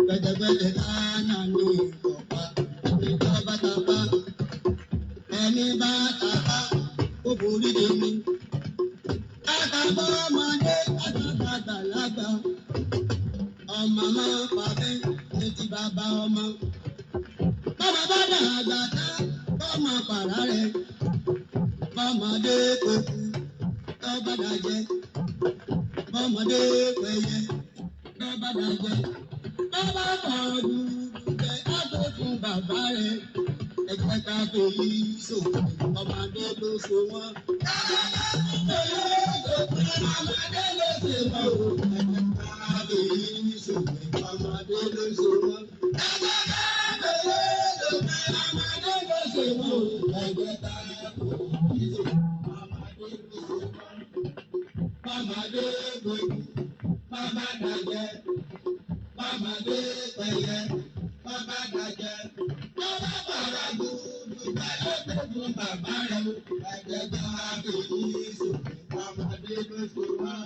Gbẹ̀dẹ̀gbẹ̀dẹ̀ lánàá ní ìkọ̀pá, ìjọba tàpá, ẹni bá tàpá, ó borí lèmi. Àtàbọ̀ ọmọdé, àtàbọ̀ àgbàlagbà, ọmọ máa ń pàfẹ́ létí bàbá ọmọ. Bàbá bá dàgbà tán, bọ́mọ pàrà rẹ̀, bọ́mọdé kò kú, tó bá dàjẹ́, bọ́mọdé pẹ̀yẹ, tó bá dàjẹ́. Bàbá pọ̀jù jẹ́ àgbẹ̀fún bàbá rẹ̀. Ẹ jẹ́ ká fèyí ṣòfò, ọmọdé ló so wọ́n. Ọmọdé ló ṣe wọ́n o. Ẹ jẹ́ ká fèyí ṣòfò, ọmọdé ló ṣe wọ́n. Ọmọdé ló ṣe wọ́n o. Ẹ jẹ́ ká fèyí ṣòfò, ọmọdé ló ṣe wọ́n. Bàmàdé gbòógì, bàbá dàjẹ́. Bàmàdé pẹ̀yẹ, bàbá dàjẹ́. Bàbá bàrà gbòógì, bàbá gbòógì bàbá rẹ̀ o. Ẹ jẹ́ ká fèyí ṣòfò, ọmọdé ló ṣe wọ́n.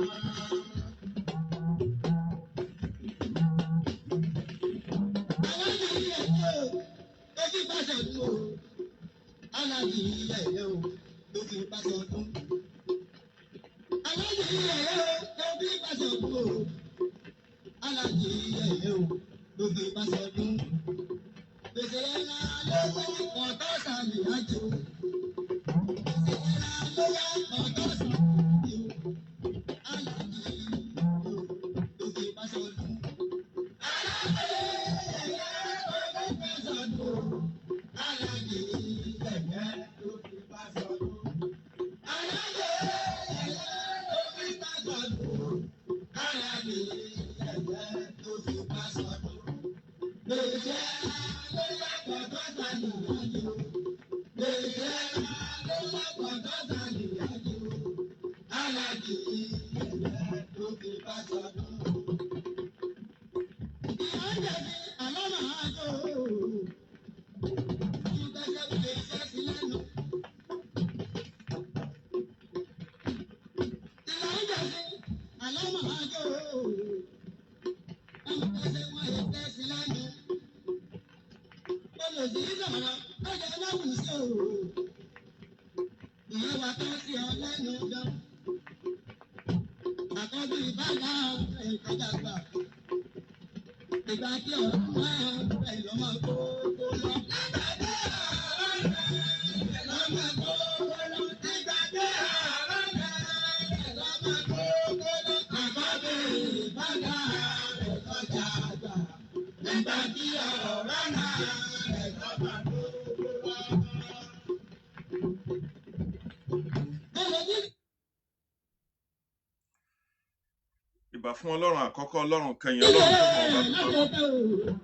Ìbà fún Ọlọ́run àkọ́kọ́, Ọlọ́run kẹyìn, Ọlọ́run tó mọ ọba tó pamọ́.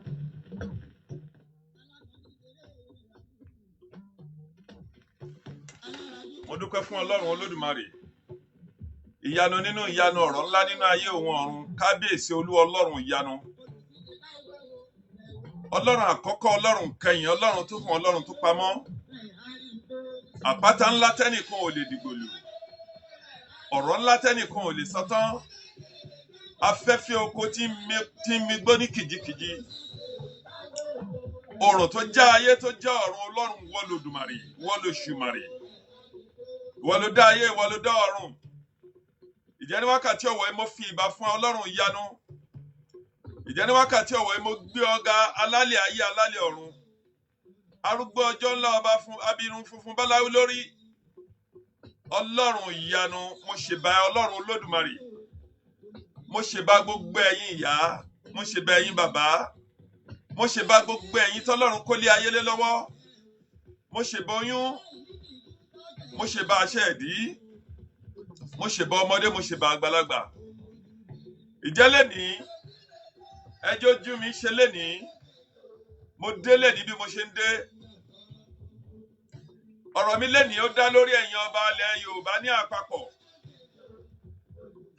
Mo dúpẹ́ fún Ọlọ́run Olódùmarè. Ìyanu nínú ìyanu, ọ̀rọ̀ ńlá nínú ayé òun ọ̀run, kábíyèsí olú Ọlọ́run ìyanu. Ọlọ́run àkọ́kọ́, Ọlọ́run kẹyìn, Ọlọ́run tó fún, Ọlọ́run tó pamọ́. Àpáta ńlá tẹ́nìkan ò lè dìgbòlù. Ọ̀rọ̀ ńlá tẹ́nìkan ò lè sọ tán. Afẹ́fẹ́ oko tí ń mi gbó ní kìjikìji. Òrùn tó já ayé tó já ọ̀run, Ọlọ́run wọ́ lòdùmarè, wọ́ lòṣùmarè. Ìwọ ló dá ayé, ìwọ ló dá ọ̀run. Ìjẹ́ ní wákàtí ọ̀wọ̀ yìí mo fi ìbà fún Ọlọ́run ìyanu. Ìjẹ́ ní wákàtí ọ̀wọ̀ yìí mo gbé ọ̀gá alálẹ̀ ayé alálẹ̀ ọ̀run. Arúgbó ọjọ́ ńlá ọba fún abirùn funfun báláwú lórí. Ọlọ́run ìyanu, mo ṣèbà Ọlọ́run Olódùmarè. Mo ṣèbà gbogbo ẹ̀yin ìyá, mo ṣèbà ẹ̀yin bàbá, mo ṣèbà gbogbo ẹ̀yin tọ́lọ́run kólé ayé lé lọ́wọ́. Mo ṣèbà oyún, mo ṣèbà aṣẹ ìdí, mo ṣèbà ọmọdé, mo ṣèbà àgbàlagbà. Ìjẹ́ lẹ́nìí, ẹjọ́ ojú mi ṣe lẹ́nìí, mo dé lẹ́nìí bí mo ṣe ń dé. Ọ̀rọ̀ mi lẹ́nìí ó dá lórí ẹ̀yin ọba ilẹ̀ Yorùbá ní àpapọ̀.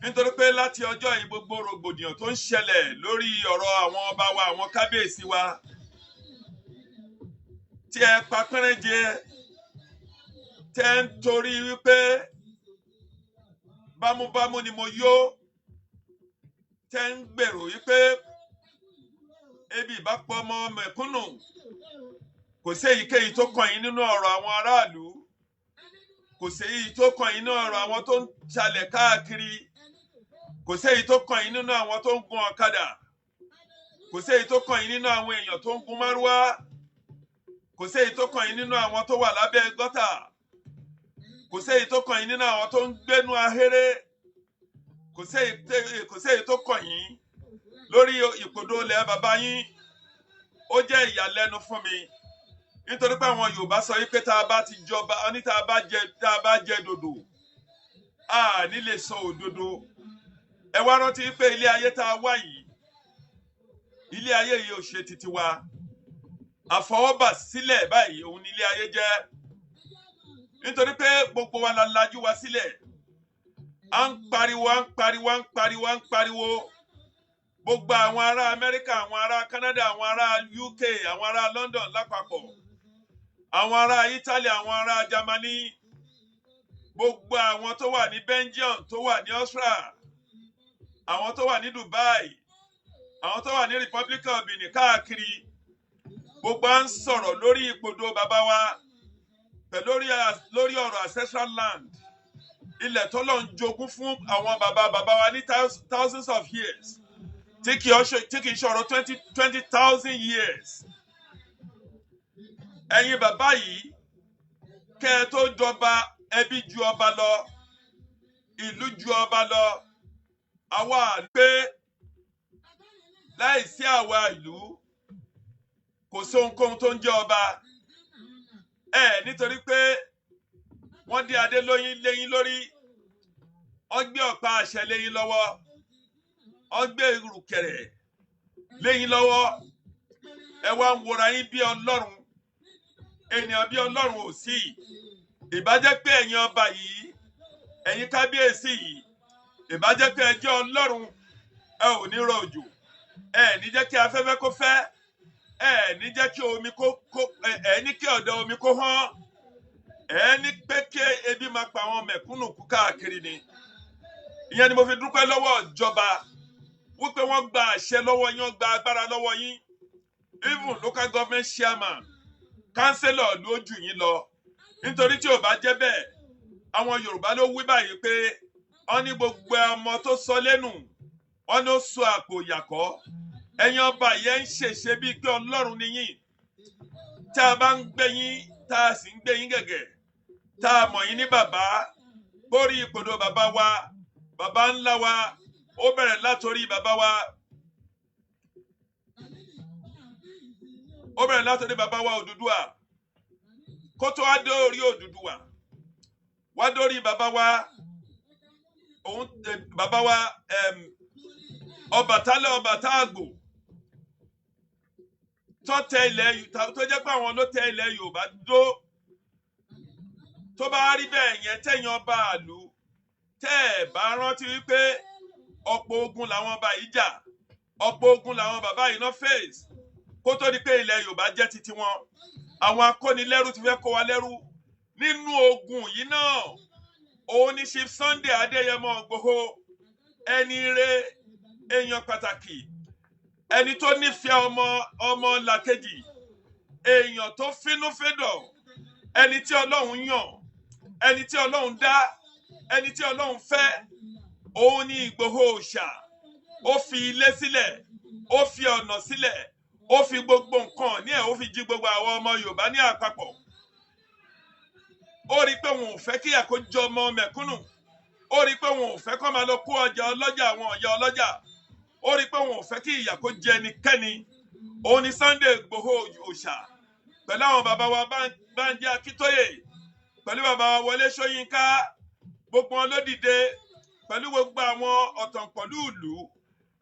Nítorí pé láti ọjọ́ yìí, gbogbo rògbòdìyàn tó ń ṣẹlẹ̀ lórí ọ̀rọ̀ àwọn ọba wa, àwọn kábíyèsí wa, tí ẹ pa pẹ́rẹ́jẹ, tẹ́ ń torí wípé bámúbámú ni mo yó, tẹ́ ń gbèrò wípé ebi ìbá pọ̀ ọmọ mẹ̀kúnnù, kò sí èyíkéyìí tó kàn yín nínú ọ̀rọ̀ àwọn aráàlú, kò sí èyí tó kàn yín nínú ọ̀rọ̀ àwọn tó ń jalè káàkiri, kò sí èyí tó kàn yín nínú àwọn tó ń gun ọ̀kadà, kò sí èyí tó kàn yín nínú àwọn èèyàn tó ń gun márúwá, kò sí èyí tó kàn yín nínú àwọn tó wà lábẹ́ gọ́tà, kò sí èyí tó kàn yín nínú àwọn tó ń gbénú ahéré, kò sí èyí tó kàn yín lórí ìpòdó ilẹ̀ bàbá yín. Ó jẹ́ ìyàlẹ́nu fún mi, nítorí pé àwọn Yorùbá sọ wípé tá a bá ti jọba ní, tá a bá jẹ dòdò, a ní lè sọ òdodo. Ẹ wá rántí pé ilé ayé tá a wá yìí, ilé ayé yìí ò ṣe titi wa. Àfọwọ́bà sílẹ̀ báyìí òun ni ilé ayé jẹ́, nítorí pé gbogbo wa la lajú wa sílẹ̀, à ń pariwo, à ń pariwo, à ń pariwo, à ń pariwo. Gbogbo àwọn ará Amẹ́ríkà, àwọn ará Canada, àwọn ará UK, àwọn ará London lápapọ̀, àwọn ará Italy, àwọn ará Germany, gbogbo àwọn tó wà ní Belgium, tó wà ní Austria, àwọn tó wà ní Dubai, àwọn tó wà ní Republic of Benin, káàkiri gbogbo à ń sọ̀rọ̀ lórí ìpòdó bàbá wa pẹ̀lú lórí ọ̀rọ̀ ancestral land, ilẹ̀ tó lọ́n jogún fún àwọn bàbá bàbá wa ní thousands of years, tí kì í ṣọ̀rọ̀ 20,000 years. Ẹ̀yin bàbá yìí, kẹ́ ẹ tó jọba, ẹbí ju ọba lọ, ìlú ju ọba lọ. Àwa pé láìsí àwa ìlú, kò sí ohunkóhun tó ń jẹ́ ọba ẹ, nítorí pé wọ́n dé adé lóyún léyìn lórí, wọ́n gbé ọ̀pá àṣẹ léyìn lọ́wọ́, wọ́n gbé ìrùkẹ̀rẹ̀ léyìn lọ́wọ́, ẹ wá ń wòra yín bí Ọlọ́run. Ènìyàn bí Ọlọ́run ò sí. Ìbá jẹ́ pé ẹ̀yin ọba yìí, ẹ̀yin kábíyèsí yìí, ìbá jẹ́ pé ẹ jẹ́ Ọlọ́run, ẹ ò ní rọ òjò, ẹ ní jẹ́ kí afẹ́fẹ́ kó fẹ́, ẹ ní jẹ́ kí omi kó ẹ ní kí ọ̀dọ̀ omi kó hán, ẹ ní pé kí ebi máa pa àwọn mẹ̀kúnnù kú káàkiri ni. Ìyẹn ni mo fi dúpẹ́ lọ́wọ́ ìjọba wípé wọ́n gba àṣẹ lọ́wọ́ yín, wọ́n gba agbára lọ́wọ́ yín. Even local government chairman, councillor ló jù yín lọ, nítorí tí ò bá jẹ́ bẹ́ẹ̀, àwọn Yorùbá ló wí báyìí pé wọ́n ní gbogbo ọmọ tó sọ lẹ́nu, wọ́n ní ó sọ àpò ìyàkọ́. Ẹ̀yin ọba yẹn ń ṣèṣe bíi pé Ọlọ́run ni yín. Tá a bá ń gbé yín, tá a sì ń gbé yín gẹ̀gẹ̀, tá a mọ̀ yín ní bàbá bórí ìpòdó bàbá wa, bàbá ńlá wa, ó bẹ̀rẹ̀ látòrí bàbá wa, ó bẹ̀rẹ̀ látòrí bàbá wa Odùduwà, kó tó wá dórí Odùduwà, wá dórí bàbá wa òun, bàbá wa Ọbàtálá, Ọbàtá-Àgbò, tó tẹ ilẹ̀, tó jẹ́ pé àwọn ló tẹ ilẹ̀ Yorùbá dó. Tó bá rí bẹ́ẹ̀ yẹn, tẹ̀yìn ọba àlù, tẹ́ ẹ̀ bá rántí wípé ọ̀pọ̀ ogun làwọn ọba yìí jà, ọ̀pọ̀ ogun làwọn bàbá yìí náà face kó tó di pé ilẹ̀ Yorùbá jẹ́ titi wọn. Àwọn akónilẹ́rú ti fẹ́ kó wa lẹ́rú. Nínú ogun yìí náà, òun ní Chief Sunday Adéyẹmọ Ìgbòho, ẹni ire, èèyàn pàtàkì, ẹni tó nífẹ̀ẹ́ ọmọ ọmọ làkejì, èèyàn tó fínúfíndọ̀, ẹni tí Ọlọ́run yàn, ẹni tí Ọlọ́run dá, ẹni tí Ọlọ́run fẹ́, òun ní Ìgbòho òòṣà. Ó fi ilé sílẹ̀, ó fi ọ̀nà sílẹ̀, ó fi gbogbo nǹkan ní ẹ̀, ó fi jí gbogbo àwọn ọmọ Yorùbá ní àpapọ̀. Ó rí i pé òun ò fẹ́ kí ìyà kó jẹ ọmọ mẹ̀kúnnù. Ó rí i pé òun ò fẹ́ kó máa lọ kó ọjà ọlọ́jà, àwọn ọ̀yà ọlọ́jà. Ó rí i pé òun ò fẹ́ kí ìyà kó jẹ ẹnikẹ́ni. Òun ni Sunday Ìgbòho òòṣà pẹ̀lú àwọn bàbá wa Bánjí Akíntóyè, pẹ̀lú bàbá wa Wọlé Ṣóyínká, gbogbo wọn ló dìde pẹ̀lú gbogbo àwọn ọ̀tànpọ̀lú ìlú.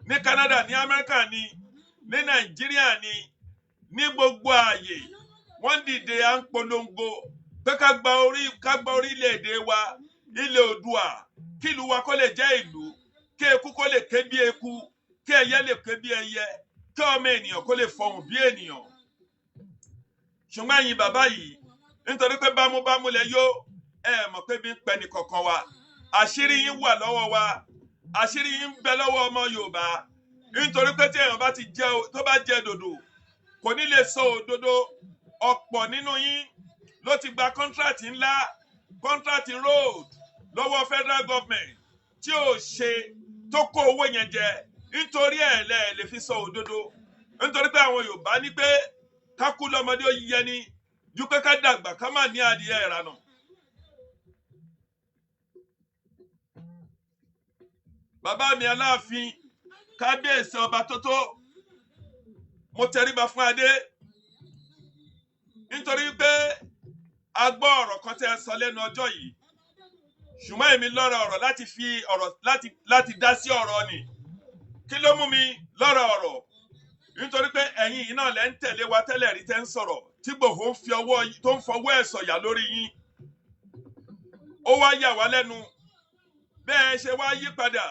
Ní Canada, ní Amẹ́ríkà, ní Nàìjíríà, ní gbogbo ààyè, wọ́n dìde, à ń polongo pé ká gba orílẹ̀-èdè wa, ilẹ̀ Oòduà, kí ìlú wa kó lè jẹ́ ìlú, kí eku kó lè ké bí eku, kí ẹyẹ lè ké bí ẹyẹ, kí ọmọ ènìyàn kó lè fọhùn bí ènìyàn. Ṣùgbọ́n ẹ̀yin bàbá yìí, nítorí pé bámúbámú lẹ yó, ẹ mọ̀ pé bí ń pẹ́ ní kọ̀ọ̀kan wa. Àṣírí yín wà lọ́wọ́ wa, àṣírí yín ń bẹ lọ́wọ́ ọmọ Yorùbá, nítorí pé tí èèyàn bá ti jẹ, tó bá jẹ dòdò, kò ní lè sọ òdodo. Ọ̀pọ̀ nínú yín ló ti gba contract ńlá, contract road lọ́wọ́ federal government tí ò ṣe, tó kó owó yẹn jẹ. Nítorí ẹ̀ lẹ́ lè fi sọ òdodo, nítorí pé àwọn Yorùbá ní pé ká kú lọ́mọdé ó yẹ ni ju pé ká dàgbà ká má ní adìyẹ ìrànà. Bàbá mi Aláàfin, kábíyèsí ọba tótó, mo tẹríba fún adé, nítorí pé a gbọ́ ọ̀rọ̀ kan tẹ́ ẹ sọ lẹ́nu ọjọ́ yìí. Ṣùgbọ́n èmi lọ́rọ̀ ọ̀rọ̀ láti fi ọ̀rọ̀ láti dá sí ọ̀rọ̀ ni. Kí ló mú mi lọ́rọ̀ ọ̀rọ̀? Nítorí pé ẹ̀yin yìí náà lẹ́ ń tẹ̀lé wa tẹ́lẹ̀ rí, tẹ́ ń sọ̀rọ̀ tí Ìgbòho ń fi ọwọ́ tó ń fọwọ́ ẹ̀ sọ̀yà lórí yín. Ó wá yà wá lẹ́nu bẹ́ẹ̀ ṣe wá yí padà.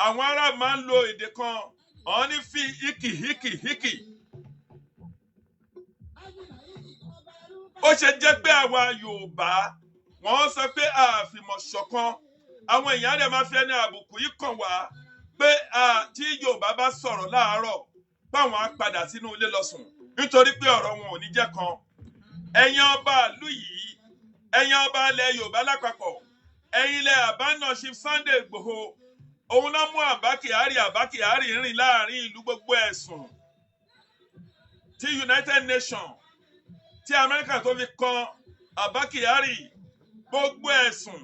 Àwọn ará máa ń lo èdè kan, àwọn ní fi híkì híkì híkì. Ó ṣe jẹ́ pé àwa Yorùbá, wọ́n sọ pé àfìmọ̀ ṣọ̀kan, àwọn èèyàn rẹ̀ máa fi ẹni àbùkù yìí kàn wá pé tí Yorùbá bá sọ̀rọ̀ láàárọ̀, báwọn á padà sínú ilé lọ sùn, nítorí pé ọ̀rọ̀ wọn ò ní jẹ́ kan. Ẹ̀yin ọba ìlú yìí, ẹ̀yin ọba ilẹ̀ Yorùbá lápapọ̀, ẹ̀yin ilẹ̀ àbánà Chief Sunday Igboho, òun náà mú Abba Kyari. Abba Kyari rìn láàrin ìlú. Gbogbo ẹ̀sùn tí United Nations, tí Amẹ́ríkà tó fi kan Abba Kyari, gbogbo ẹ̀sùn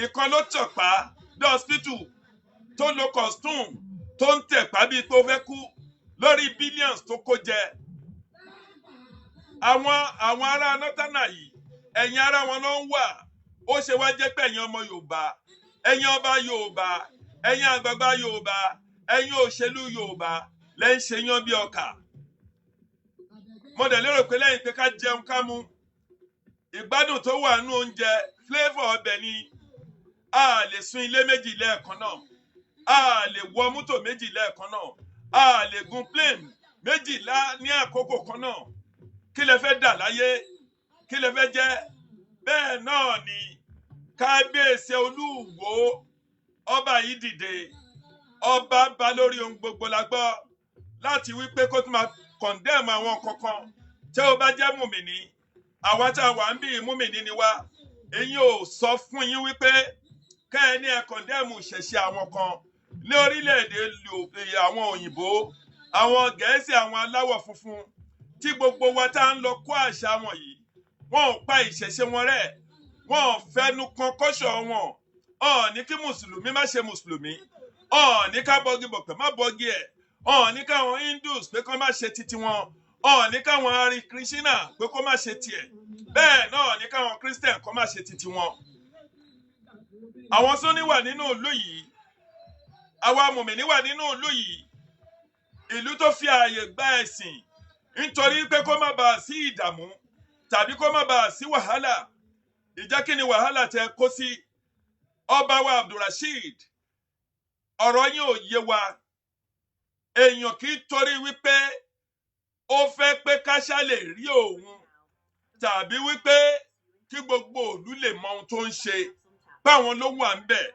ìkan ló tọ̀pá dé hospital, tó lo costume, tó ń tẹ̀pá bíi pé ó fẹ́ kú lórí billions tó kó jẹ. Àwọn ará nọ́tánà yìí, ẹ̀yìn ara wọn ló ń wà. Ó ṣe wá jẹ́ pé ẹ̀yin ọmọ Yorùbá, ẹ̀yin ọba Yorùbá, ẹ̀yin àgbààgbà Yorùbá, ẹ̀yin òṣèlú Yorùbá lẹ́ ń ṣe yán bí ọkà? Mo dẹ̀ lérò pé lẹ́yìn pé ká jẹun, ká mu, ìgbádùn tó wà nínú oúnjẹ, flavour ọbẹ̀ ni. A lè sun ilé méjì lẹ́ẹ̀kan náà, a lè wọ mọ́tò méjì lẹ́ẹ̀kan náà, a lè gun plane méjìlá ní àkókò kan náà. Kí lẹ fẹ́ dà láyé? Kí lẹ fẹ́ jẹ́? Bẹ́ẹ̀ náà ni kábíyèsí Olúwo, ọba yìí dìde, ọba bá lórí ohun gbogbo la gbọ́ láti wí pé kó tún máa condemn àwọn kankan. Tí ó bá jẹ́ mùmìnì, àwa tá a wà ń bí mùmìnì ni wá. Èyí ò sọ fún yín wípé kẹ́ ẹ ní ẹ condemn ìṣẹ̀ṣe àwọn kan ní orílẹ̀-èdè àwọn òyìnbó, àwọn Gẹ̀ẹ́sì, àwọn aláwọ̀ funfun tí gbogbo wa tá ń lọ kó àṣà wọn yìí. Wọn ò pa ìṣẹ̀ṣe wọn rẹ́, wọn ò fẹnu kan kọ́ṣọ̀ wọn. Ọ̀ ní kí mùsùlùmí má ṣe mùsùlùmí, ọ̀ ní ká bọ́gi bọ̀pẹ̀ má bọ́gi ẹ̀, ọ̀ ní káwọn Hindus pé kán má ṣe titi wọn, ọ̀ ní káwọn Hare Krishna pé kó má ṣe tiẹ̀, bẹ́ẹ̀ náà ní káwọn Christian kó má ṣe titi wọn. Àwọn Sunni wà nínú ìlú yìí, àwa mùmìnì wà nínú ìlú yìí, ìlú tó fi ààyè gba ẹ̀sìn, nítorí pé kó má bàa sí ìdààmú tàbí kó má bàa sí wàhálà. Ìjẹ́ kí ni wàhálà tẹ kó sí? Ọba wa Abdulrasheed, ọ̀rọ̀ yín ò yé wa. Èèyàn kì í torí wípé ó fẹ́ pé káṣá lè rí òun tàbí wípé kí gbogbo ìlú lè mọ ohun tó ń ṣe, báwọn ló wà ń bẹ̀,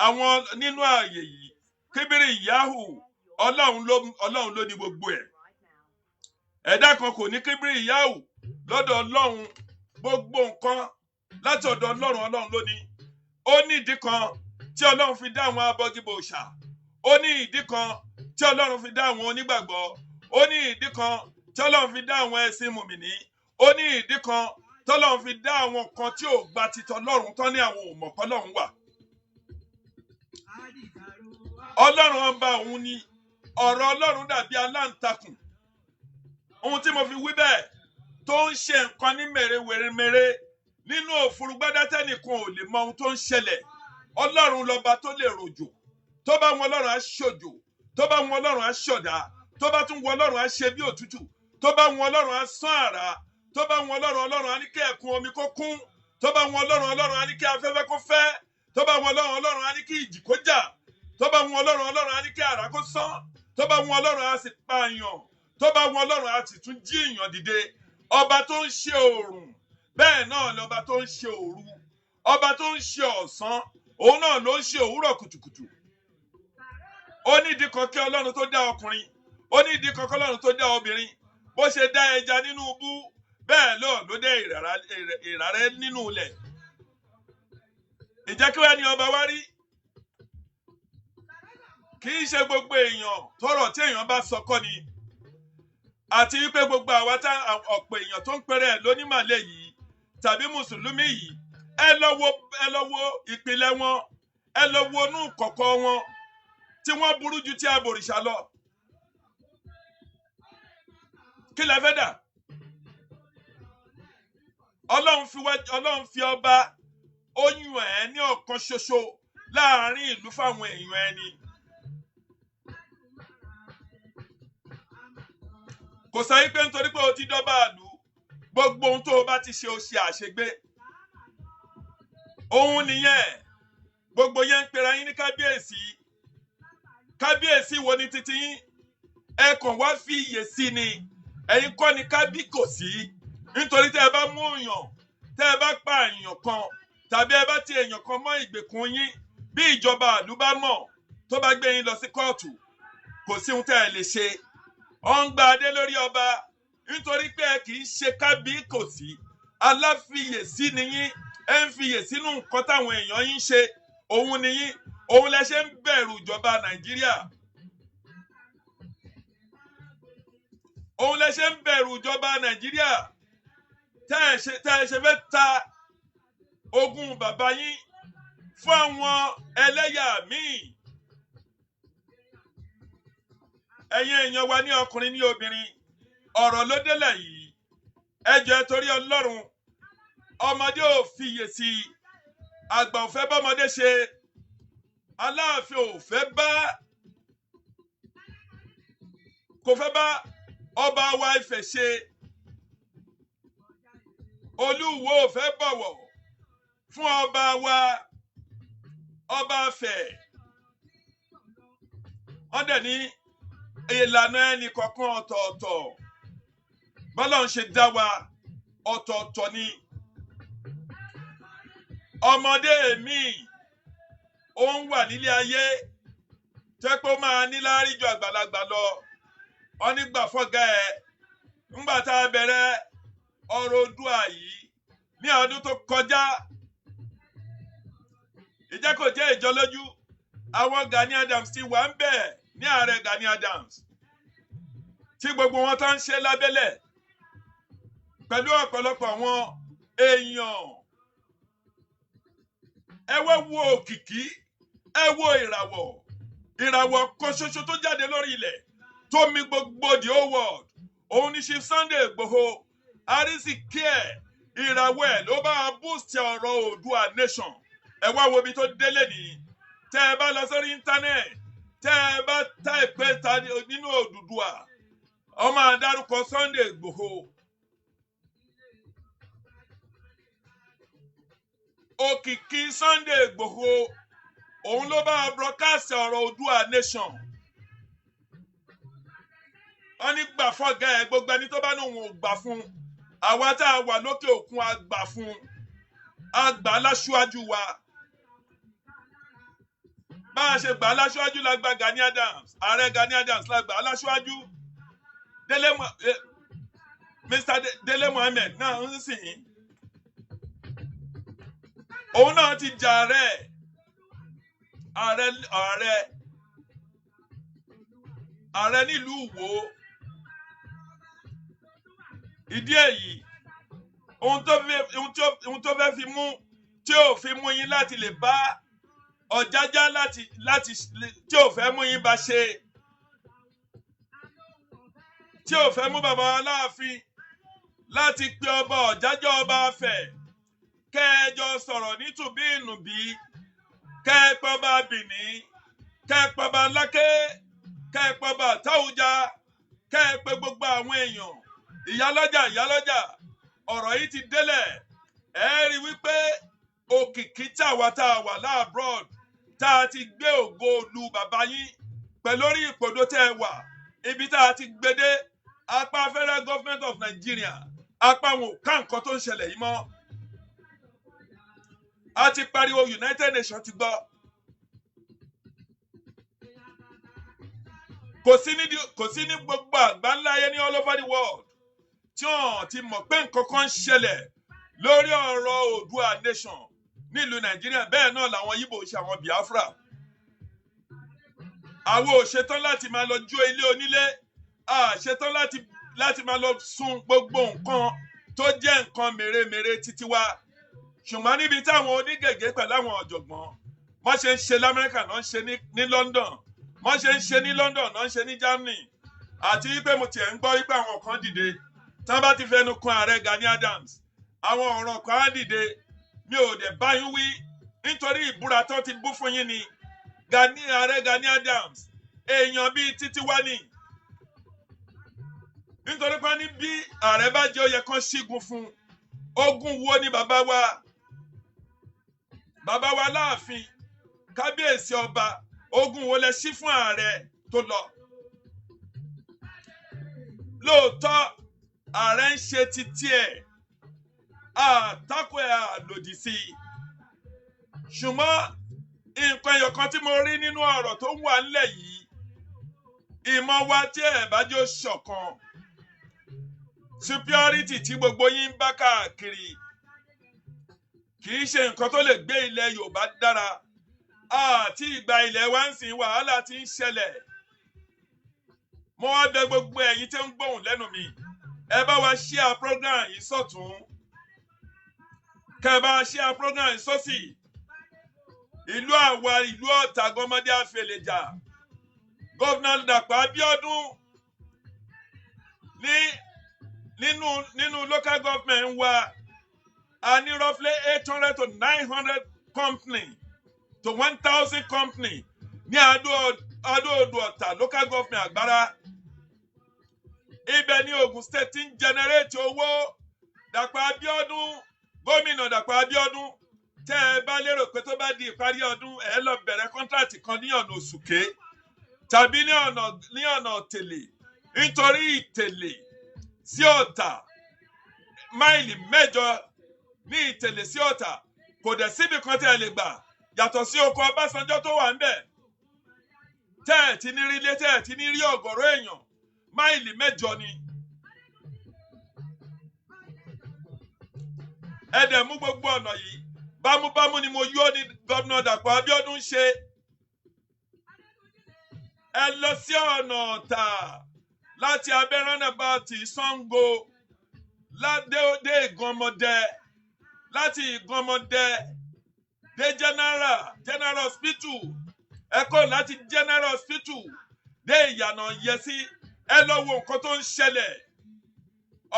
àwọn nínú ààyè yìí kíbírì yahoo. Ọlọ́run ló ní gbogbo ẹ̀. Ẹ̀dá kan kò ní kíbírì yahoo lọ́dọ̀ Ọlọ́run. Gbogbo nǹkan láti ọ̀dọ̀ Ọlọ́run, Ọlọ́run ló ní. Ó ní ìdí kan tí Ọlọ́run fi dá àwọn abọgibòòṣà, ó ní ìdí kan tí Ọlọ́run fi dá àwọn onígbàgbọ́, ó ní ìdí kan tí Ọlọ́run fi dá àwọn ẹ̀sìn mùmìnì, ó ní ìdí kan tí Ọlọ́run fi dá àwọn kan tí ò gba titọ́ Ọlọ́run tán ní àwọn ò mọ̀ pé Ọlọ́run wà. Ọlọ́run ọba òun ni ọ̀rọ̀ Ọlọ́run dàbí aláǹtakùn. Ohun tí mo fi wí bẹ́ẹ̀, tó ń ṣe nǹkan ní mèremèremère nínú òfurugbádá, tẹ́nìkan ò lè mọ ohun tó ń ṣẹlẹ̀. Ọlọ́run lọ́ba tó lè rọ̀jò. Tó bá wọn Ọlọ́run á ṣòjò. Tó bá wọn Ọlọ́run, á ṣọ̀dá. Tó bá tún wọn Ọlọ́run, á ṣe bí òtútù. Tó bá wọn Ọlọ́run, á sán àrá. Tó bá wọn Ọlọ́run, Ọlọ́run á ní kí ẹ̀kún omi kó kún. Tó bá wọn Ọlọ́run, Ọlọ́run á ní kí afẹ́fẹ́ kó fẹ́. Tó bá wọn Ọlọ́run, Ọlọ́run á ní kí ìjì kó jà. Tó bá wọn Ọlọ́run, Ọlọ́run á ní kí àrá kó sán. Tó bá wọn Ọlọ́run, á sì pààyàn. Tó bá wọn Ọlọ́run, á sì tún jí èèyàn dìde. Ọba tó ń ṣe òòrùn, bẹ́ẹ̀ náà ni ọba tó ń ṣe òru. Ọba tó ń ṣe ọ̀sán, òun náà ló ń ṣe òwúrọ̀ kùtùkùtù. Ó ní ìdí kan kí Ọlọ́run tó dá ọkùnrin, ó ní ìdí kan kí Ọlọ́run tó dá obìnrin. Bó ṣe dá ẹja nínú ibú, bẹ́ẹ̀ náà ló dé ìrarẹ́ nínú ilẹ̀. Ìjẹ́ kí wá ní ọba wá rí? Kì í ṣe gbogbo èèyàn tọrọ tí èèyàn bá sọ kọ́ ni, àti wípé gbogbo àwa tá ọ̀pọ̀ èèyàn tó ń pẹ́rẹ́ lónímàlẹ́ yìí tàbí mùsùlùmí yìí, ẹ lọ wo ìpìlẹ̀ wọn, ẹ lọ wo inú kọ̀kọ̀ wọn tí wọ́n burú ju tí abòrìṣà lọ. Kí lẹ fẹ́ dà? Ọlọ́run fi ọba, ó yàn ẹ́ ní ọ̀kan ṣoṣo láàrin ìlú fáwọn èèyàn ẹni. Kò sọ wípé nítorí pé o ti dọ́ba àlù, gbogbo ohun tó o bá ti ṣe, o ṣe àṣegbé. Òun nìyẹn. Gbogbo yẹn ń pera yín ní kábíyèsí. Kábíyèsí wo ni titi yín? Ẹ kàn wá fi iyè sí ni. Ẹ̀yin kọ́ ni kábí kò sí, nítorí tẹ́ ẹ bá mú èèyàn, tẹ́ ẹ bá pa èèyàn kan, tàbí ẹ bá ti èèyàn kan mọ́ ìgbèkùn yín, bí ìjọba àlú bá mọ̀, tó bá gbé yín lọ sí kóòtù, kò sí ohun tẹ́ ẹ lè ṣe. Ọ ń gba adé lórí ọba nítorí pé ẹ kì í ṣe kábí kò sí. Aláfiyèsí ni yín. Ẹ ń fiyè sínú nǹkan táwọn èèyàn yín ṣe. Òun ni yín. Òun lẹ ṣe ń bẹ̀rù ìjọba Nàìjíríà. Òun lẹ ṣe ń bẹ̀rù ìjọba Nàìjíríà, tẹ́ ẹ ṣe fẹ́ ta ogún bàbá yín fún àwọn ẹlẹ́yà míì. Ẹ̀yin èèyàn wa, ní ọkùnrin, ní obìnrin, ọ̀rọ̀ ló délẹ̀ yìí. Ẹ jọ̀ọ́, ẹ torí Ọlọ́run, ọmọdé ò fiyè sí i, àgbà ò fẹ́ bọ́mọdé ṣe, Aláàfin ò fẹ́ bá, kò fẹ́ bá ọba wa Ifẹ̀ ṣe, Olúwo ò fẹ́ bọ̀wọ̀ fún ọba wa, ọba Ifẹ̀. Wọ́n dẹ̀ ní ìlànà ẹnì kọ̀ọ̀kan ọ̀tọ̀ọ̀tọ̀. Bọ́lá ń ṣe dá wa ọ̀tọ̀ọ̀tọ̀ ni. Ọmọdé mi, ó ń wà nílé ayé tẹ́ pé ó máa níláárí ju àgbàlagbà lọ. Wọ́n ní gbà fọ́gá ẹ̀. Ńgbà tá a bẹ̀rẹ̀ ọ̀rọ̀ Oòduà yìí ní ọdún tó kọjá, ìjẹ́ kò jẹ́ ìjọ lójú. Àwọn Gani Adams ti wà ń bẹ̀ ní ààrẹ Gani Adams, tí gbogbo wọn tó ń ṣe lábẹ́lẹ̀ pẹ̀lú ọ̀pọ̀lọpọ̀ àwọn èèyàn. Ẹ wá wo òkìkí, ẹ wo ìràwọ̀, ìràwọ̀ kan ṣoṣo tó jáde lórí ilẹ̀ tó mi gbogbo the whole world, òun ní Chief Sunday Igboho. Arísìkí ẹ̀, ìràwọ̀ ẹ̀ ló bá boost ọ̀rọ̀ Oòduà nation. Ẹ wá wo ibi tó délé nìyí. Tẹ́ ẹ bá lọ sórí internet, tẹ́ ẹ bá type ta nínú Odùduwà, ó máa dárúkọ Sunday Igboho. Òkìkí Sunday Igboho, òun ló bá broadcast ọ̀rọ̀ Oòduà nation. Wọ́n ní gbà fọ́gá ẹ̀. Gbogbo ẹni tó bá ní òun ò gbà fún, àwa tá a wà lókè òkun, a gbà fún, a gbà láṣíwájú wa. Bá a ṣe gbà láṣíwájú la gba Gani Adams, ààrẹ Gani Adams la gbà láṣíwájú. Délé Mr. Délé Mohammed náà ń sìn, òun náà ti jà ààrẹ ààrẹ nílùú Ìwó. Ìdí èyí, ohun tó fẹ́ fi mú, tí ò fi mú yín láti lè bá Ọ̀jájá láti tí ò fẹ́ mú yín bá ṣe, tí ò fẹ́ mú bàbá Aláàfin láti pe ọba Ọ̀jájá, ọba Ifẹ̀, kẹjọ sọ̀rọ̀ nítùbí ìnùbí, kẹ́ ẹ pé ọba Bìní, kẹ́ ẹ pé ọba Aláké. Kẹ́ ẹ pọ̀ bá Táwùjá, kẹ́ ẹ pé gbogbo àwọn èèyàn, ìyálọ́jà ìyálọ́jà. Ọ̀rọ̀ yìí ti délẹ̀. Ẹ rí wípé òkìkí tàwa tá a wà l'abroad, tá a ti gbé ògo lu bàbá yín pẹ̀lú orí ìpòdó tẹ́ ẹ wà, ibi tá a ti gbé dé, apá Federal Government of Nigeria, apá wọn ò ká nǹkan tó ń ṣẹlẹ̀ yìí mọ́. A ti pariwo, United Nations ti gbọ́. Kò sí ní gbogbo àgbáńlá ayé, ní all over the world, tí wọ́n ti mọ̀ pé nǹkan kan ń ṣẹlẹ̀ lórí ọ̀rọ̀ Oòduà nation nílùú Nàìjíríà. Bẹ́ẹ̀ náà làwọn Yíbò ṣe, àwọn Biafra. Àwọn ò ṣetán láti máa lọ jó ilé onílé, a ṣetán láti máa lọ sun gbogbo nǹkan tó jẹ́ nǹkan mèremère títí wa. Ṣùgbọ́n níbi táwọn onígègé pẹ̀lú àwọn ọ̀jọ̀gbọ́n wọ́n ṣe ń ṣe l'Amẹ́ríkà náà ń ṣe ní London, wọ́n ṣe ń ṣe ní London náà ń ṣe ní Germany. Àti wípé mo tiẹ̀ ń gbọ́ wípé àwọn kan dìde, tí wọ́n bá ti fẹnu kan ààrẹ Gani Adams, àwọn ọ̀rọ̀ kan á dìde. Mi ò dẹ̀ bá yín wí, nítorí ìbúra tó ti bú fún yín ni. Gani, ààrẹ Gani Adams, èèyàn bíi títí wá ní, nítorí pé ní bí ààrẹ bá jẹ́, ó yẹ kán ṣígun fún ogun. Wo ni bàbá wa, bàbá wa láàfin, kábíyèsí ọba, ogun wo lẹ ṣí fún ààrẹ tó lọ? Lóòótọ́, ààrẹ ń ṣe títí ẹ̀, àtakò ẹ̀, àlòdì sí i. Ṣùgbọ́n nǹkan ẹyọ kan tí mo rí nínú ọ̀rọ̀ tó wà nílẹ̀ yìí, ìmọ̀ wa tí ẹ̀ bá jọ ṣọ̀kan, superiority tí gbogbo yín ń bá káàkiri kì í ṣe nǹkan tó lè gbé ilẹ̀ Yorùbá dára. Àti ìgbà ilẹ̀ wa ń sìn, wàhálà ti ń ṣẹlẹ̀. Mo wá bẹ̀ gbogbo ẹ̀yin tí ń gbóhùn lẹ́nu mi, ẹ bá wa share program yìí sọ̀tún, kẹ́ ẹ bá wa share program yìí sósì. Ìlú àwa, ìlú Ọ̀tà gọmọdé àfẹlẹjà, Governor Dàpọ̀ Abíọ́dún ní nínú local government wa, a ní roughly 800 to 900 company to 1,000 company ní Adó-Odò Ọ̀tà local government, Àgbára. Ibẹ̀ ní Ogun State ti ń generate owó. Dàpọ̀ Abíọ́dún, gómìnà Dàpọ̀ Abíọ́dún, tẹ́ ẹ bá lérò pé tó bá di ìparí ọdún, ẹ lọ bẹ̀rẹ̀ contract kan ní ọ̀nà Òsùké tàbí ní ọ̀nà Tèlè, nítorí Ìtẹ̀lé sí Ọ̀tà, máìlì 8 ní Ìtẹ̀lé sí Ọ̀tà. Kò dẹ̀ síbi kan tẹ́ ẹ lè gbà yàtọ̀ sí oko Ọbásanjọ́ tó wà ńbẹ̀, tẹ́ ẹ̀ ti ní rí ilé, tẹ́ ẹ̀ ti ní rí ọ̀gọ̀rọ̀ èèyàn. Máìlì 8 ni. Ẹ dẹ̀ mú gbogbo ọ̀nà yìí bámúbámú ni mo yó ní gómìnà Dàpọ̀ Abíọ́dún ṣe. Ẹ lọ sí ọ̀nà Ọ̀tà láti abẹ́ránàbàtì Ṣàngó ládé Ìgànmọ́dẹ, láti Ìgànmọ́dẹ dé General Hospital. Ẹ kọ́ láti General Hospital dé Ìyànà Yẹsí. Ẹ lọ wo nǹkan tó ń ṣẹlẹ̀.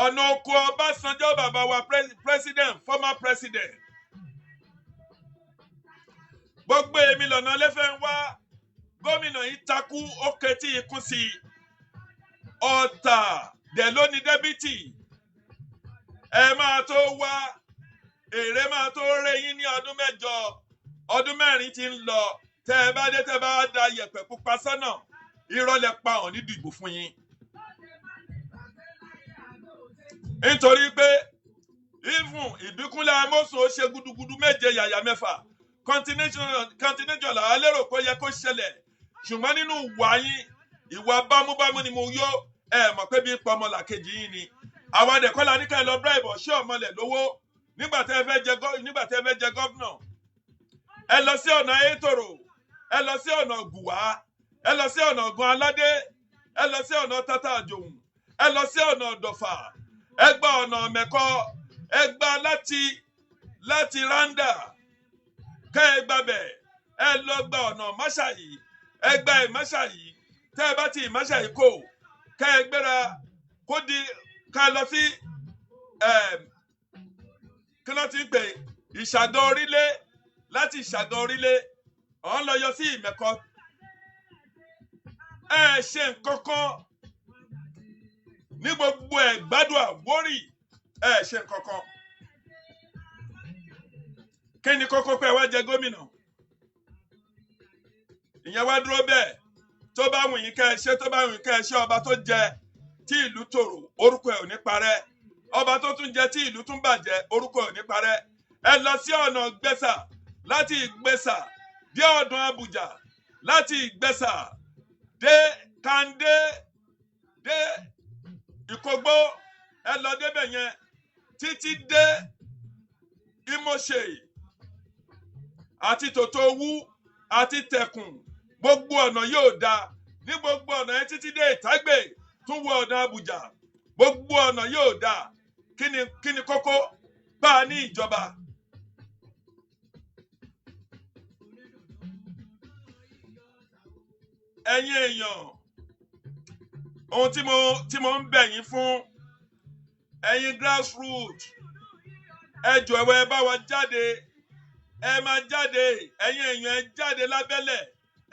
Ọ̀nà oko Ọbásanjọ́, bàbá wa president, former president, gbogbo èmi lọ́nà lẹ́fẹ̀ẹ́ ń wá. Gómìnà yìí takú, ó kẹtí ikún sí i. Ọ̀tà dẹ̀ ló ní deputy. Ẹ máa tó wá èrè, máa tó ré yín ní ọdún 8. Ọdún 4 ti ń lọ. Tẹ́ ẹ bá dé, tẹ́ ẹ bá da yẹ̀pẹ̀ pupa sọ́nà, irọ́ lẹ pa, hàn ní dìbò fún yín. Nítorí pé even Ìbíkúnlẹ̀ Amósùn, ó ṣe gudugudu méje yàyà mẹ́fà. Continuation làwa lérò pé ó yẹ kó ṣẹlẹ̀, ṣùgbọ́n nínú ìwà yín, ìwà bámúbámú ni mo yó, ẹ mọ̀ pé bí pọmọlàkejì yín ni. Àwọn àdẹ̀kọ́lá ní ká ẹ lọ bribe ṣé ọmọlẹ̀ lówó nígbà tẹ́ ẹ fẹ́ jẹ governor. Ẹ lọ sí ọ̀nà Ayétòrò, ẹ lọ sí ọ̀nà Gùwá, ẹ lọ sí ọ̀nà Ọ̀gùn Aládé, ẹ lọ sí ọ̀nà Tata Àjòhùn, ẹ lọ sí ọ̀nà Ọ̀dọ̀fà, ẹ gba ọ̀nà Mẹ̀kọ, ẹ gba láti Randa, kẹ́ ẹ gbàbẹ̀, ẹ lọ gba ọ̀nà Máṣàyí, ẹ gba Ìmáṣàyí. Tẹ́ ẹ bá ti Ìmáṣàyí kò, kẹ́ ẹ gbéra kó di ká lọ sí kí ló ti ń pè, Ìṣàgàn Orílẹ̀. Láti Ìṣàgàn Orílẹ̀, ọ̀n lọ yọ sí Ìmẹ̀kọ. Ẹ ṣe nǹkan kan ní gbogbo ẹ̀ gbádùn Àwórì, ẹ ṣe nǹkan kan. Kí ni kókó pé ẹ wá jẹ gómìnà? Ìyẹn wá dúró bẹ́ẹ̀. Tó bá wù yín kẹ́ ẹ ṣe, tó bá wù yín kẹ́ ẹ ṣe. Ọba tó jẹ tí ìlú tòrò, orúkọ ẹ̀ ò ní parẹ́. Ọba tó tún jẹ tí ìlú tún bàjẹ́, orúkọ ẹ̀ ò ní parẹ́. Ẹ lọ sí ọ̀nà Ìgbẹ́sà, láti Ìgbẹ́sà dé ọ̀dàn Àbújá, láti Ìgbẹ́sà dé Kàndé, dé Ìkógbó, ẹ lọ débẹ̀ yẹn títí dé Ìmọ̀ṣẹ̀ àti Tòtòwú àti Tẹ̀kùn. Gbogbo ọ̀nà yóò da ní gbogbo ọ̀nà yẹn títí dé Ìtágbè, tún wọ ọ̀nà Àbújá, gbogbo ọ̀nà yóò da. Kí ni kókó bá a ní ìjọba? Ẹ̀yin èèyàn, ohun tí mo ń bẹ̀ yín fún, ẹ̀yin grassroot, ẹ jọ̀wọ́, ẹ bá wa jáde, ẹ máa jáde. Ẹ̀yin èèyàn, ẹ jáde lábẹ́lẹ̀,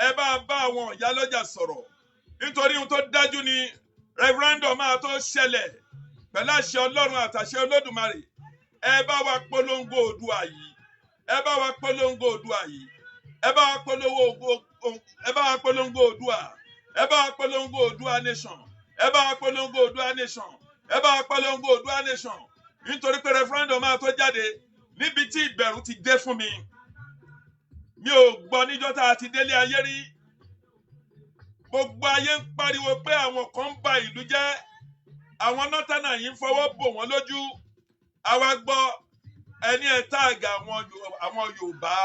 ẹ bá bá àwọn ìyálọ́jà sọ̀rọ̀, nítorí ohun tó dájú ni referendum máa tó ṣẹlẹ̀ pẹ̀lú àṣẹ Ọlọ́run àtàṣẹ Olódùmarè. Ẹ bá wa polongo Oòduà yìí, ẹ bá wa polongo Oòduà yìí, ẹ bá wa polówó, ẹ bá wa polongo Oòduà, ẹ bá wa polongo Oòduà nation, ẹ bá wa polongo Oòduà nation, ẹ bá wa polongo Oòduà nation, nítorí pé referendum máa tó jáde. Níbi tí ìbẹ̀rù ti dé fún mi, mi ò gbọ́ níjọ́ tá a ti délé ayé rí. Gbogbo ayé ń pariwo pé àwọn kan ń ba ìlú jẹ́, àwọn northerner yìí ń fọwọ́ bò wọ́n lójú. Àwa gbọ́ ẹni ẹ̀ tag àwọn Yorùbá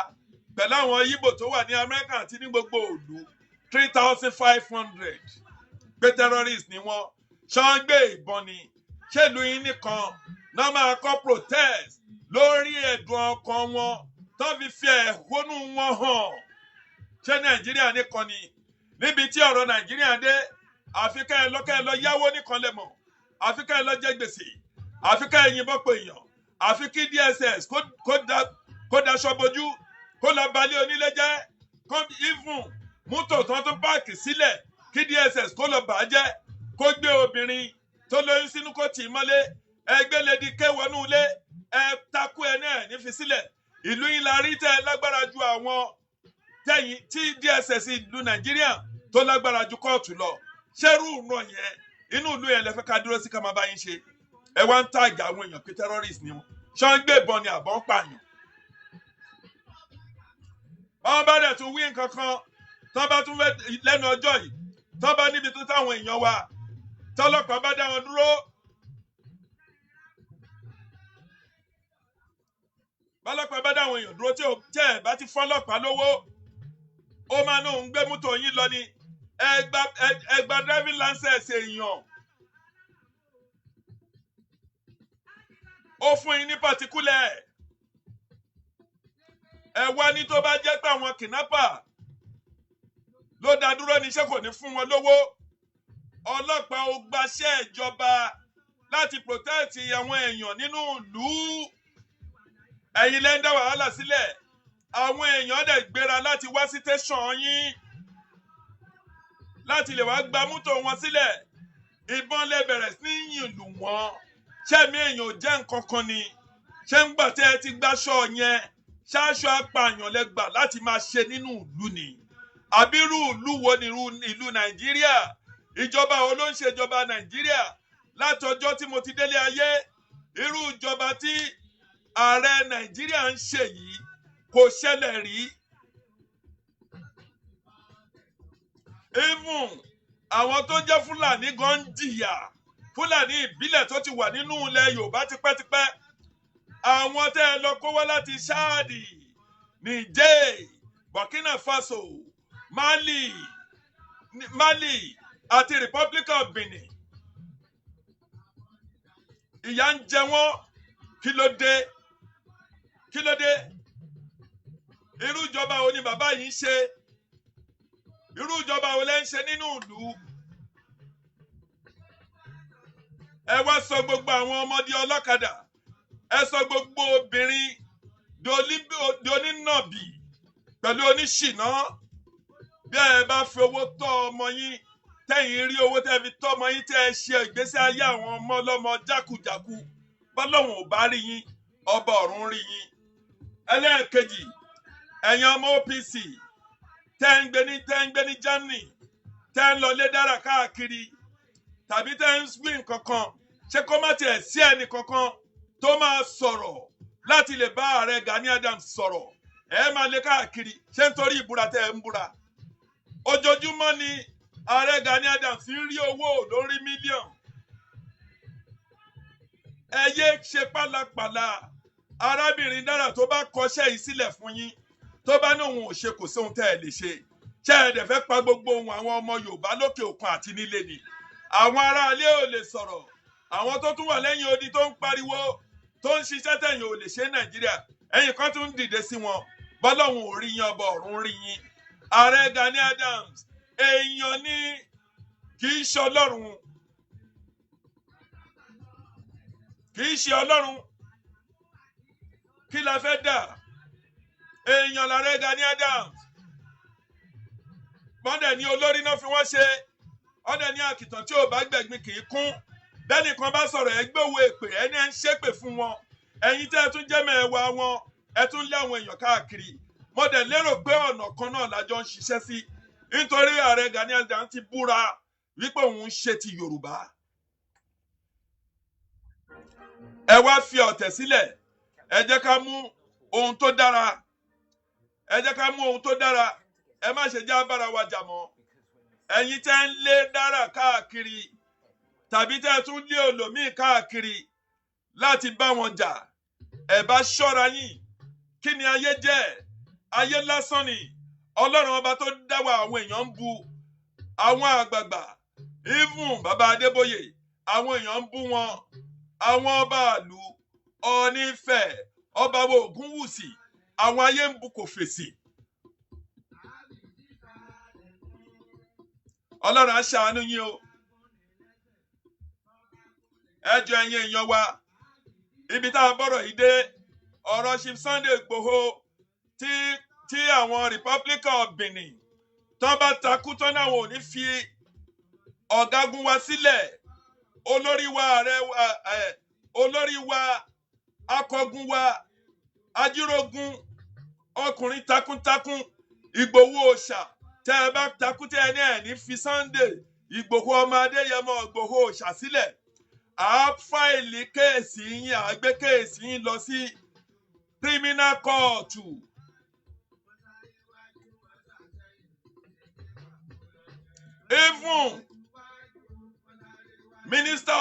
pẹ̀lú àwọn Yíbò tó wà ní Amẹ́ríkà àti ní gbogbo òlu, 3,500, pé terrorist ni wọ́n. Ṣán gbé ìbọn ni? Ṣèlú yín nìkan náà máa kọ́ protest lórí ẹ̀dùn ọkàn wọn tó fi fi ẹ̀hónú wọn hàn? Ṣé Nàìjíríà nìkan ni? Níbi tí ọ̀rọ̀ Nàìjíríà dé, àfi ká ẹ lọ, ká ẹ lọ yáwó nìkan lẹ mọ̀, àfi ká ẹ lọ jẹ gbèsè, àfi ká ẹ yìnbọn pé èèyàn, àfi kí DSS kó daṣọ bojú, kó lọ balẹ̀ onílé jẹ́, kó even mọ́tò tán tó park sílẹ̀, kí DSS kó lọ bà á jẹ́, kó gbé obìnrin tó lóyún sínú, kó tì í mọ́lé. Ẹgbẹ́ lady ké wọnú ilé, ẹ takú ẹ náà ní fi sílẹ̀. Ìlú yín la rí tẹ́ ẹ lágbára ju àwọn tẹ́yìn tí DSS ìlú Nàìjíríà tó lágbára ju kóòtù lọ. Ṣẹ́rù ìran yẹn inú ìlú yẹn lẹ fẹ́ ká dúró sí, ká máa bá yín ṣe? Ẹ wá ń tag àwọn èèyàn pé terrorist ni wọn. Ṣé wọ́n ń gbé ìbọn ni àbọ̀ ń pààyàn? Báwọn bá dẹ̀ tún wí nǹkan kan, tán bá tún fẹ́ lẹ́nu ọjọ́ yìí, tán bá níbi tó táwọn èèyàn wa tọ́lọ́pàá bá dá wọn dúró, bọ́lọ́pàá bá dá àwọn èèyàn dúró, tí ò tẹ́ ẹ̀ bá ti fọ́lọ́pàá lówó, ó máa ní òun gbé mọ́tò yín lọ ni. Ẹ gba driving license èèyàn, ó fún yín ní particular. Ẹ wá ní tó bá jẹ́ pé àwọn kidnapper ló dá dúró ní, ṣé kò ní fún wọn lówó? Ọlọ́pàá ò gbaṣẹ́ ìjọba láti protect àwọn èèyàn nínú ìlú. Ẹ̀yin lẹ́ ń dá wàhálà sílẹ̀. Àwọn èèyàn dẹ̀ gbéra láti wá sí tẹ̀sán yín láti lè wá gba mọ́tò wọn sílẹ̀. Ìbọn lẹ bẹ̀rẹ̀ sí ní yìn lù wọ́n. Ṣẹ́mi èèyàn ò jẹ́ nǹkan kan ni? Ṣé ń gbà tẹ́ ẹ ti gbàṣọ yẹn, ṣáṣọ apààyàn lẹ gbà láti máa ṣe nínú ìlú ni? Àbírú ìlú wo ni ìlú Nàìjíríà? Ìjọba wo ló ń ṣèjọba Nàìjíríà? Látọjọ́ tí mo ti délé ayé, irú ìjọba tí ààrẹ Nàìjíríà ń ṣe yìí kò ṣẹlẹ̀ rí. Even àwọn tó jẹ́ Fúlàní gan ń jìyà, Fúlàní ìbílẹ̀ tó ti wà nínú ilẹ̀ Yorùbá tipẹ́tipẹ́. Àwọn tẹ́ ẹ lọ kó wá láti Ṣáàdì, Niger, Burkina Faso, Mali àti Republic of Benin, ìyà ń jẹ wọ́n. Kí ló dé? Kí ló dé? Irú ìjọba wo ni bàbá yìí ń ṣe? Irú ìjọba wo lẹ́ ń ṣe nínú ìlú? Ẹ wá sọ gbogbo àwọn ọmọdé ọlọ́kadà, ẹ sọ gbogbo obìnrin di onínàbì pẹ̀lú oníṣìná. Bí ẹ bá fi owó tọ́ ọmọ yín Tẹ́yìn rí owó tẹ́ fi tọ́mọ yín, tẹ́ ẹ ṣe ìgbésí ayé àwọn ọmọ ọlọ́mọ jákujàku. Bọ́lọ́hun ò bá rí yín, ọba ọ̀run rí yín. Ẹlẹ́ẹ̀kejì, ẹ̀yin ọmọ OPC tẹ́ ń gbé ní Germany, tẹ́ ń lọ lé dára káàkiri tàbí tẹ́ ń gbìn kankan, ṣé kó má tiẹ̀ sí ẹnì kankan tó máa sọ̀rọ̀ láti lè bá ààrẹ Gani Adams sọ̀rọ̀? Ẹ máa lé káàkiri, ṣé nítorí ìbúra tẹ́ ẹ ń búra? Ojoojúmọ́ ni ààrẹ Gani Adams ń rí owó lórí mílíọ̀nù. Ẹ yé ṣe pálapàla. Arábìnrin dára tó bá kọṣẹ́ yìí sílẹ̀ fún yín, tó bá ní òun ò ṣe, kò sóhun tẹ́ ẹ lè ṣe. Ṣé ẹ dẹ̀ fẹ́ pa gbogbo ohun àwọn ọmọ Yorùbá lókè òkun àti nílé ni? Àwọn aráalé ò lè sọ̀rọ̀, àwọn tó tún wà lẹ́yìn odi tó ń pariwo, tó ń ṣiṣẹ́ tẹ̀yìn ò lè ṣe Nàìjíríà, ẹ̀yìn kan tún ń dìde sí wọn. Bọ́lọ́hun ò rí yín, ọba ọ̀run rí yín. Ààrẹ Gani Adams, èèyàn ní, kì í ṣe Ọlọ́run, kì í ṣe Ọlọ́run. Kí la fẹ́ dà? Èèyàn lààrẹ Gani Adams. Bọ́ndẹ̀ ní olórí náà fi wọ́n ṣe ọ̀dẹ̀ ní àkìtàn tí ò bá gbẹ̀gbin kì í kún. Bẹ́nìkan bá sọ̀rọ̀, ẹ gbówó èpè, ẹni ẹ ń ṣépè fún wọn. Ẹ̀yin tẹ́ ẹ tún jẹ́ mẹ́ẹ̀wá wọn, ẹ tún lé àwọn èèyàn káàkiri. Mo dẹ̀ lérò pé ọ̀nà kan náà lájọ ń ṣiṣẹ́ sí, nítorí ààrẹ Gani Adams ti búra wípé òun ń ṣe ti Yorùbá. Ẹ wá fi ọ̀tẹ̀ sílẹ̀, ẹ jẹ́ ká mú ohun tó dára, ẹ jẹ́ ká mú ohun tó dára. Ẹ má ṣe já bára wa jà mọ́. Ẹ̀yin tẹ́ ń lé dára káàkiri tàbí tẹ́ ẹ tún lé olòmíì káàkiri láti bá wọn jà, ẹ bá ṣọ́ra yín. Kí ni ayé jẹ́? Ayé lásán ni. Ọlọ́run ọba tó dá wa, àwọn èèyàn ń bu àwọn àgbààgbà, even bàbá Adébóyè, àwọn èèyàn ń bú wọn, àwọn ọba àlù Ọ̀ọ́nìfẹ̀, ọba wo Ògúnwùsì, àwọn ayé ń bu, kò fèsì. Ọlọ́run á ṣàánú yín o. Ẹ jọ̀ọ́, ẹ̀yin èèyàn wa, ibi tá a bọ̀rọ̀ yìí dé, ọ̀rọ̀ Chief Sunday Igboho tí àwọn Republic of Benin tán bá takú tán náà, wọn ò ní fi ọ̀gágun wa sílẹ̀, olórí wa, ààrẹ wa, olórí wa, akọgun wa, ajírógun, ọkùnrin takuntakun, Ìgbòho òòṣà. Tẹ́ ẹ bá takú, tẹ́ ẹ ní ẹ̀ ní fi Sunday Ìgbòho, ọmọ Adéyẹmọ Ìgbòho òòṣà sílẹ̀, à á file case yín, à á gbé case yín lọ sí criminal court. Even minister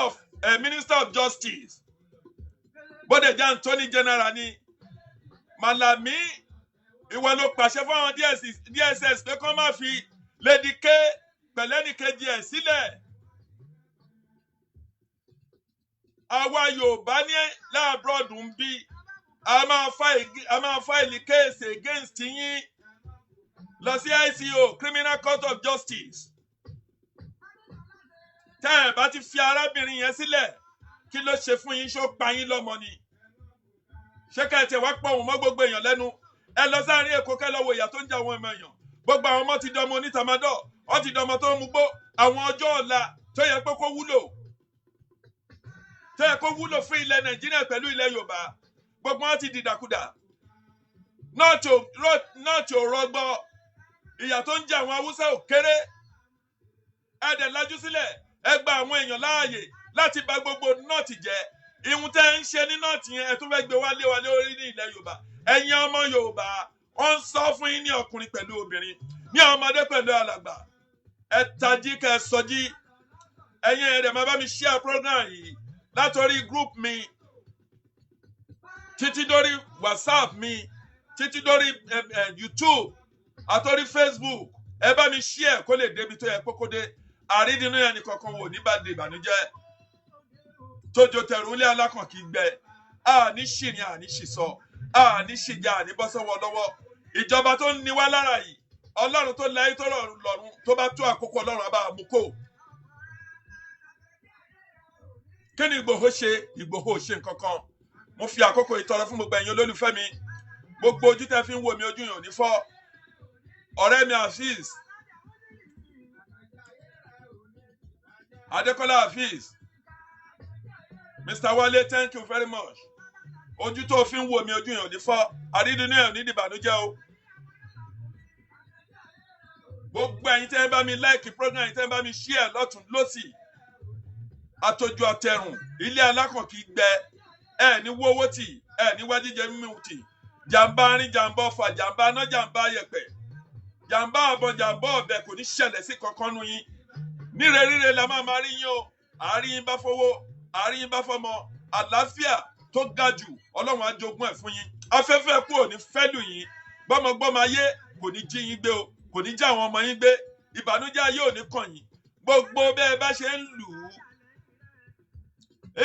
of justice, bódèjà Attorney General ni Malami, ìwọ ló pàṣẹ fún àwọn DSS pé kán má fi Lady K pẹ̀lẹ́nìkejì ẹ̀ sílẹ̀. Àwa Yorùbá ní l'abroad ń bí, a máa file case against yín lọ sí ICO, Criminal Court of Justice, tẹ́ ẹ̀ bá ti fi arábìnrin yẹn sílẹ̀. Kí ló ṣe fún yín? Ṣó pa yín lọ́mọ ni? Ṣé ká ẹ tẹ̀ wá pọ̀ òun mọ́ gbogbo èèyàn lẹ́nu? Ẹ lọ sáàrin Èkó, kẹ́ lọ wo ìyà tó ń jẹ àwọn ọmọ èèyàn. Gbogbo àwọn ọmọ ti dọmọ onítàmádọ́, wọ́n ti dọmọ tó ń mugbó. Àwọn ọjọ́ ọ̀la tó yẹ pé kó wúlò, tó yẹ kó wúlò fún ilẹ̀ Nàìjíríà pẹ̀lú ilẹ̀ Yorùbá, gbogbo wọn ti dìdàkudà. North ò rọgbọ. Ìyà tó ń jẹ àwọn Haúsá ò kéré. Ẹ dẹ̀ lajú sílẹ̀, ẹ gba àwọn èèyàn láàyè láti bà gbogbo North jẹ́. Ìhun tẹ́ ń ṣe ní North yẹn, ẹ tún fẹ́ gbé wálé wa lórí ní ilẹ̀ Yorùbá. Ẹ̀yin ọmọ Yorùbá, wọ́n ń sọ fún yín, ní ọkùnrin pẹ̀lú obìnrin, ní ọmọdé pẹ̀lú alàgbà, ẹ tají kẹ́ ẹ sọjí. Ẹ̀yin ẹ̀rẹ̀ máa bá mi share program yìí látọrí group mi títí dórí WhatsApp mi, títí dórí YouTube àtọrí Facebook. Ẹ bá mi share kó lè débi tó yẹ kókó dé. Àrídìínú yẹn nìkankan wò ní bá di ìbànújẹ́ tójó tẹrù ilé alákàn kì í gbẹ. Àní ṣìrìn, àní ṣìsọ, àní ṣìjà, àní bọ́ sọ́wọ́ lọ́wọ́ ìjọba tó ń ni wá lára yìí. Ọlọ́run tó láyé tó lọ́run lọ́run, tó bá tó àkókò, Ọlọ́run á bá mú kó. Kí ni Ìgbòho ṣe? Ìgbòho ṣe nǹkan kan. Mo fi àkókò ìtọrọ fún gbogbo ẹ̀yin olólùfẹ́ mi, gbogbo ojú tẹ́ fi ń wò mí, ojú yàn ò ní fọ́. Ọ̀rẹ́ mi Afeez. Adekola Hafiz, Mr. Wale, thank you very much. Ojú tó fi ń wo mi, ojú yẹn ò ní fọ́, àrídìní ẹ̀ ò ní dìbànújẹ́ o. Gbogbo ẹ̀yin tẹ́ ń bá mi like program, ẹ̀yin tẹ́ ń bá mi share lọ́tún lọ́sì, àtòjù àtẹrùn, ilé alákàn kì í gbẹ. Ẹ ní wọ́wọ́ tì, ẹ ní wá jíjẹ mímu tì. Jàǹbá arín, jàǹbá ọfà, jàǹbá aná, jàǹbá ayẹ̀pẹ̀, jàǹbá àbọn, jàǹbá ọ̀bẹ kò ní ṣẹlẹ̀ sí kankan nu yín. Níre ríre la máa máa rí yín o. Àárín yín bá fowó, àárín yín bá fọmọ, àlàáfíà tó ga jù, Ọlọ́run á jogún ẹ̀ fún yín. Afẹ́fẹ́ kú ò ní fẹ́ lù yín. Gbọ́mọgbọ́mọ ayé kò ní jí yín gbé o, kò ní já àwọn ọmọ yín gbé. Ìbànújẹ́ ayé ò ní kàn yín. Gbogbo bẹ́ẹ̀ bá ṣe ń lù ú,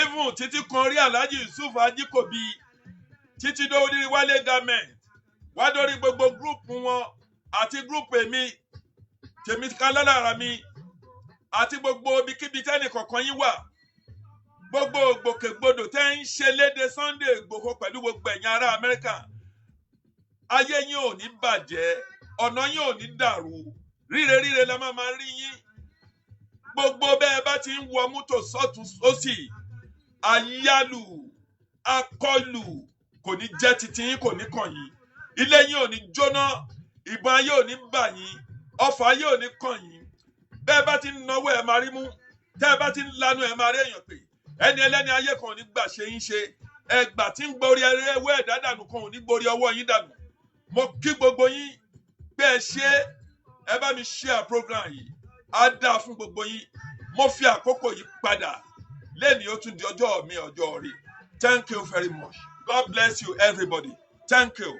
even títí kan rí Alhaji Yusuf Ajikobi, títí dórí Wálé Garment, wá dórí gbogbo group wọn àti group èmi tèmi kálá mi àti gbogbo ibikíbi tẹ́nì kọ̀ọ̀kan yín wà, gbogbo gbòkègbodò tẹ́ ń ṣe léde Sunday Ìgbòho pẹ̀lú gbogbo ẹ̀yin ará Amẹ́ríkà, ayé yín ò ní bàjẹ́, ọ̀nà yín ò ní dàrú. Ríre ríre la máa máa rí yín. Gbogbo bẹ́ẹ̀ bá ti ń wọ mọ́tò sọ́tún sósì, àyálù akọlù kò ní jẹ́ titi yín, kò ní kàn yín. Ilé yín ò ní jóná, ìbọn ayé ò ní bà yín, ọfà ayé ò ní kàn yín. Bẹ́ẹ̀ bá ti ń náwó, ẹ̀ máa rí mú. Tẹ́ ẹ bá ti ń lanu, ẹ̀ máa rí èèyàn pè. Ẹni ẹlẹ́ni ayé kan ò ní gbà ṣe yín ṣe. Ẹgbà tí ń gborí ẹwọ́ ẹ̀dá dànù kan ò ní gborí ọwọ́ yín dànù. Mo kí gbogbo yín pé ẹ ṣe, ẹ bá mi share program yìí, á dáa fún gbogbo yín. Mo fi àkókò yìí padà lẹ́ni, ó tún di ọjọ́ mi, ọjọ́ rí. Thank you very much. God bless you, everybody. Thank you.